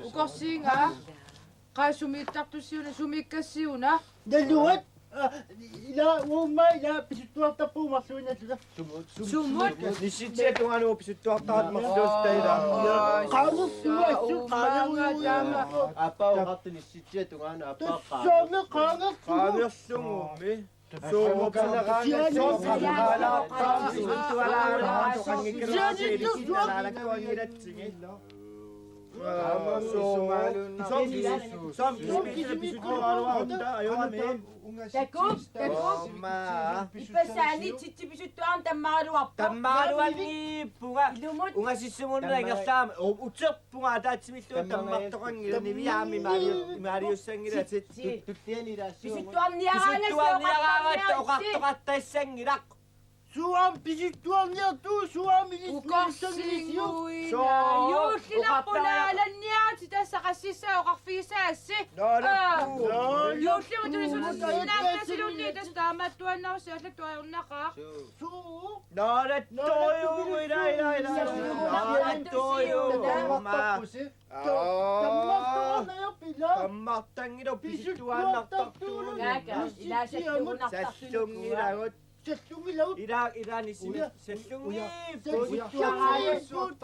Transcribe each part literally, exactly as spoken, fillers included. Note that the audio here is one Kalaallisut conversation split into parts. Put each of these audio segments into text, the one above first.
Ukorsiinga, qaa sumiittartussiuna, sumiikkassiuna? Naluat, aa, ila uuma ila pisuttuartarpugut marluinnarluta. Sumut. Nissitsiap tungaanut pisuttuartarput marluussutaila. Aa, qaangerlugu assut uumanga qaangerlugu taama. Aappaa oqartoq nissitsiap tungaanut aappaa qaangerlugu. Tassami qaangerlugu. Qaangerlugummi. Takuuk, takuuk. Ippassaq anitsitsipisuttuarnut tammaraluarpoq. Tammaraluanngippunga. Ilumut. Ungasissumunneq ingerlaannaq. U-, uterpunga ataatsimilluunniit tammartoqanngilaq, niviarmi imaaliu-, imaaliussanngilaq. Sitsi. Tulliani ilaassuunga. Pisuttuarniaraangassi. Pisuttuarniaraangassi oqartoqartassanngilaq. Suaami pisuttuarniartugut, suaami ilissanngilisiuk. Ukorsiinguina. Soo. Juullilaqqulaalanniarti tassa qassissaa oqarfigisaassi. Naalakkuu. Aa. Juullimut tulisunnersinnaammasiluunniit tassa taamaattuaannarussi allatut ajornaqaaq. Suu. Suu. Naalattorujuuvoq ila, ila, ila, ila. Naalattorujuuvoq. Tammartoqarnerpit ila? Tammartanngilaq, pisuttuaannartartuulluni. Kaaka, ila sallunngilagut. Sallunngilagut. Ila, ila nisi-, uja, sallunngi-, uja, sallunngilagut.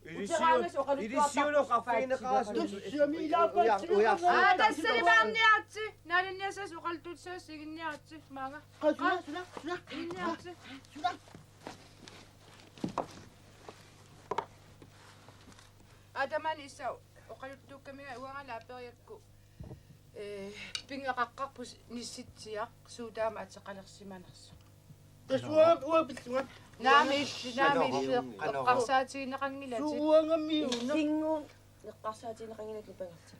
Ilisiu-, ilisiuloqarfigineqarassi. Tassami ilaapaatsillugu. Uja, uja. Aa, tassalimaarniarti. Naalanniassaasi oqaluttuutissaasi iginniarti. Maanga. Qaa, suna, suna, suna. Iginniarti. Suna. Aatamaani issa oqaluttuukkamiga uanga laaperiakku. Ee, pinngeqaqqarpoq Nissitsiaq suut taama ateqalersimanersoq. Tassa uanga, uanga pillunga. Naamik illit, naamik illit. Qanoq. Eqqarsaatigineqanngilatit. Suu uangami una. Illinnguit eqqarsaatigineqanngilatit nipangerlutit.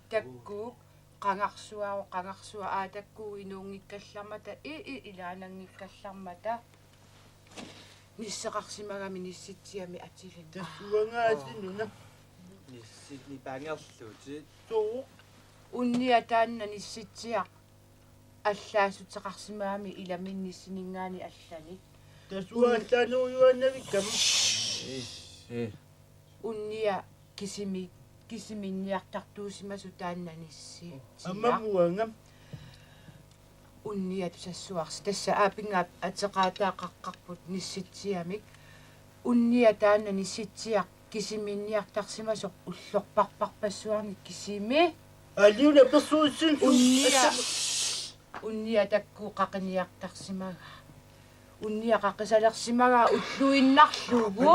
Takuuk, qangarsuaq, qangarsuaq, aa, takuuk inuunngikkallarmata, i, i, ilaananngikkallarmata. Nisseqarsimagami Nissitsiami atilinga. Tassa uanga atinuna. Nissit nipangerlutit. Suu. Unnia taanna Nissitsiaq allaassuteqarsimagami ilaminni nissininngaanniit allanik. Tassa uanga allaanerujuaannavikkama. Eh, eh. Unnia kisimi-, kisimiinniartartuusimasoq taanna Nissitsiaq. Aamma uanga. Unnia tusassuarsi. Tassa aapinnga ateqaataaqaqqarput Nissitsiamik. Unnia taanna Nissitsiaq kisimiinniartarsimasoq ullorparparpassuarnik kisimi. Aliuna persuussinsuu. Unnia. Unnia takuuk qaqiniartarsimagaa. Unnia qaqisalersimagaa ulluinnarlugu.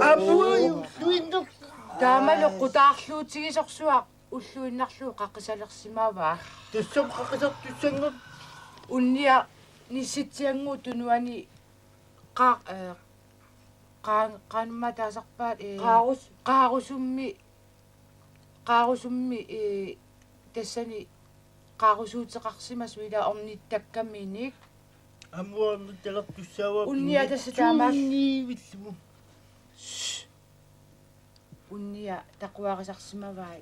Apuai ulluinnarlugu. Taamalu qutaarluutigisorsuaq ulluinnarlugu qaqisalersimavaa. Tassami qaqisartussanngorpoq. Unnia Nissitsiannguup tunuani qa-, ee, qaan-, qaanumma taasarpaat, ee, qaarus-, qaarusummi, qaarusummi, ee, tassani qaarusuuteqarsimasoq ila ornittakkaminik. Amuarnittalertussaavaa. Unnia tassa taamaal-, tuunniivillugu. Shh. Unnia taquarisarsimavai.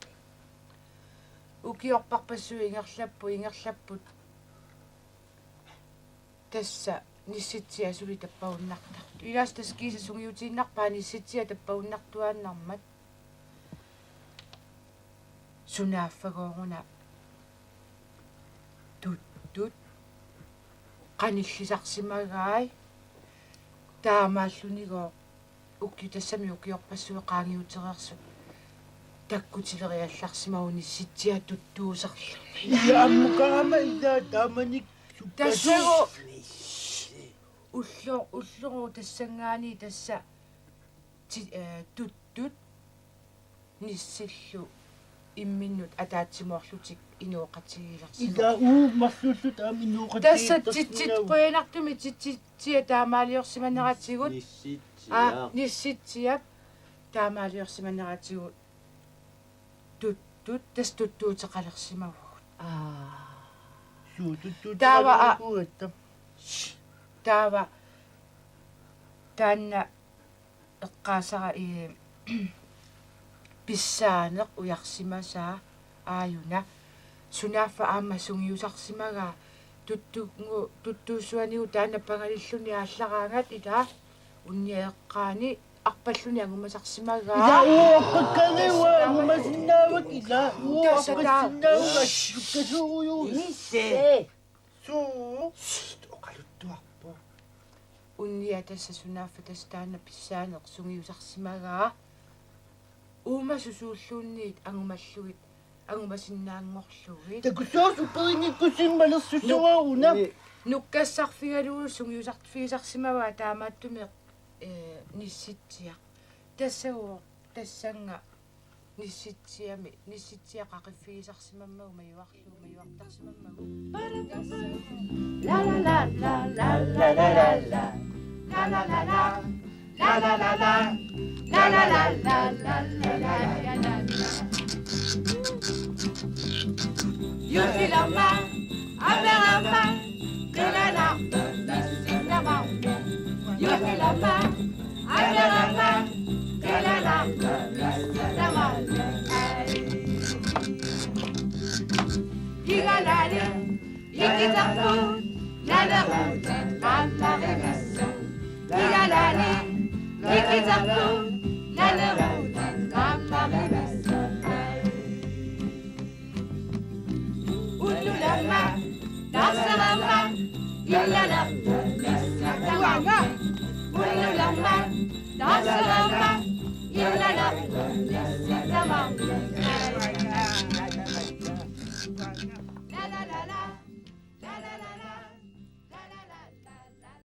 Ukiorparpassuit ingerlapput, ingerlapput. Tassa Nissitsiaq suli tappavunnartartoq. Ilaasa tassa kiisa sungiutiinnarpaa Nissitsiaq tappavunnartuaannarmat. Sunaaffagooruna tuttut qanillisarsimagai, taamaallunigooq uki-, tassami ukiorpassuit qaangiutereersut takkutileriallarsimavoq Nissitsiaq tuttuuserluni. Ila ammukkaama ila taamanikkut. Tassagu ullo-, ulloq tassanngaanniit tassa ti-, eh, tuttut Nissillu imminnut ataatsimoorlutik inooqatigiilersimapput. Ila uu marluullutik aamma inooqatigiilersimapput. Tassa titsit qujanartumik Titsitsiaq taamaaliorsimaneratigut. Nissitsiaq. Aa, Nissitsiaq taamaaliorsimaneratigut. Tuttut, tassa tuttuuteqalersimavugut. Aa. Suu tuttuuteqalersimavugut. Taava, aa. Taava taanna eqqaasara i pissaaneq ujarsimasaa aajuna. Sunaaffa aamma sungiusarsimagaa tuttungu-, tuttuussuanigu taanna pangalilluni aallaraangat ila unnia eqqaani arpalluni angumasarsimagaa. Ila uoqqakkaani uanga angumasinnaavakka ila uoqqassinnaavakka sukkasuuju. Isse. Suu. Sst, oqaluttuarpoq. Unnia tassa sunaaffa tassa taanna pissaaneq sungiusarsimagaa. Uuma susuulluunniit angumallugit, angumasinnaanngorlugit. Takussavarsi upperinngikkussiuk malersussavara una. Nukkassarfigalugu sungiusarfigisarsimavaa taamaattumik, eh, Nissitsiaq. Tassagu tassannga Nissitsiami, Nissitsiaq qaqiffigisarsimammagu majuarlugu majuartarsimammagu. La la la la la la la la la. La la la la. La la la la. La la la la la la la la la. Jusilamma, ameramma, qilalarpa, missilama. Jusilamma, ameramma, qilalarpa, missilama. Kigalali, ikitarput, naleruutit, qammarivissuit. Kigalali, ikitarput, naleruutit, qammarivissuit. Unnulamma, taassaramma, illalerput, missilama. Unnulamma, taassaramma, illalerput, missilama. La la la la.